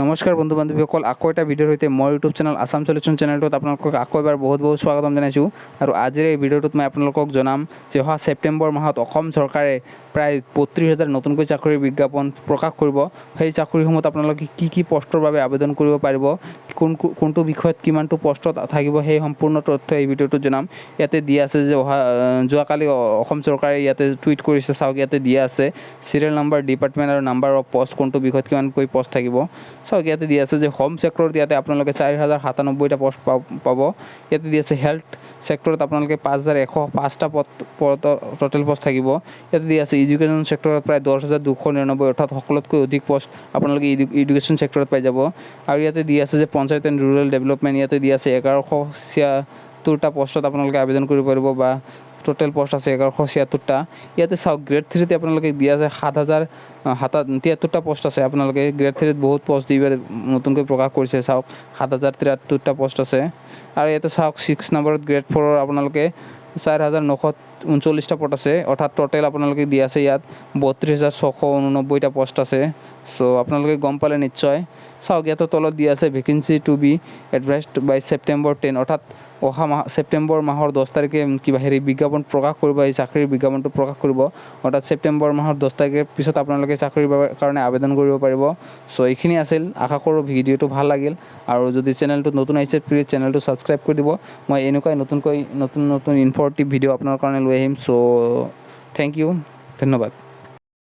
নমস্কাৰ বন্ধু বান্ধৱীসকল, আকৌ এটা ভিডিঅ'ৰ সৈতে মই ইউটিউব চেনেল আছাম চলিউশ্যন চেনেলটোত আপোনালোকক আকৌ এবাৰ বহুত বহুত স্বাগতম জনাইছোঁ। আৰু আজিৰ এই ভিডিঅ'টোত মই আপোনালোকক জনাম যে অহা ছেপ্টেম্বৰ মাহত অসম চৰকাৰে প্ৰায় 32,000 নতুনকৈ চাকৰিৰ বিজ্ঞাপন প্ৰকাশ কৰিব। সেই চাকৰিসমূহত আপোনালোকে কি কি পষ্টৰ বাবে আবেদন কৰিব পাৰিব, কোন কোনটো বিষয়ত কিমানটো পষ্টত থাকিব, সেই সম্পূৰ্ণ তথ্য এই ভিডিঅ'টোত জনাম। ইয়াতে দিয়া আছে যে অহা যোৱাকালি অসম চৰকাৰে ইয়াতে টুইট কৰিছে। চাওক, ইয়াতে দিয়া আছে চিৰিয়েল নাম্বাৰ, ডিপাৰ্টমেণ্ট আৰু নাম্বাৰ অফ পষ্ট, কোনটো বিষয়ত কিমানকৈ পষ্ট থাকিব। চাওক, ইয়াতে দিয়া আছে যে হোম ছেক্টৰত ইয়াতে আপোনালোকে 4097টা পষ্ট পাব। ইয়াতে দি আছে হেল্থ ছেক্টৰত আপোনালোকে 5105টা পদ, টোটেল পষ্ট থাকিব। ইয়াতে দি আছে এডুকেশ্যন ছেক্টৰত প্ৰায় 10,299, অৰ্থাৎ সকলোতকৈ অধিক পষ্ট আপোনালোকে এডুকেশ্যন ছেক্টৰত পাই যাব। আৰু ইয়াতে দি আছে যে পঞ্চায়ত এণ্ড ৰুৰেল ডেভেলপমেণ্ট, ইয়াতে দি আছে 1176টা পষ্টত আপোনালোকে আবেদন কৰিব পাৰিব বা টোটেল পষ্ট আছে 1176টা। ইয়াতে চাওক, গ্ৰেড থ্ৰীতে আপোনালোকে দিয়া আছে সাত হাজাৰ সাত তিয়াত্তৰটা পষ্ট আছে। আপোনালোকে গ্ৰেড থ্ৰীত বহুত পষ্ট দি নতুনকৈ প্ৰকাশ কৰিছে। চাওক, 7073টা পষ্ট আছে। আৰু ইয়াতে চাওক, ছিক্স নম্বৰত গ্ৰেড ফ'ৰৰ আপোনালোকে 4939টা পদ আছে। অৰ্থাৎ টোটেল আপোনালোকে দিয়া আছে ইয়াত 32,689টা পষ্ট আছে। চ' আপোনালোকে গম পালে নিশ্চয়। চাওক, ইয়াতে তলত দিয়া আছে "Vacancy to be advertised by September 10", অৰ্থাৎ অহা মাহ ছেপ্টেম্বৰ মাহৰ 10 তাৰিখে কিবা হেৰি বিজ্ঞাপন প্ৰকাশ কৰিব, এই চাকৰিৰ বিজ্ঞাপনটো প্ৰকাশ কৰিব। অৰ্থাৎ ছেপ্টেম্বৰ মাহৰ 10 তাৰিখৰ পিছত আপোনালোকে চাকৰিৰ বাবে কাৰণে আবেদন কৰিব পাৰিব। চ' এইখিনি আছিল। আশা কৰোঁ ভিডিঅ'টো ভাল লাগিল। আৰু যদি চেনেলটোত নতুন আহিছে, প্লিজ চেনেলটো ছাবস্ক্ৰাইব কৰি দিব। মই এনেকুৱাই নতুনকৈ নতুন নতুন ইনফৰ্মেটিভ ভিডিঅ' আপোনাৰ কাৰণে লৈ আহিম। চ' thank U, ধন্যবাদ।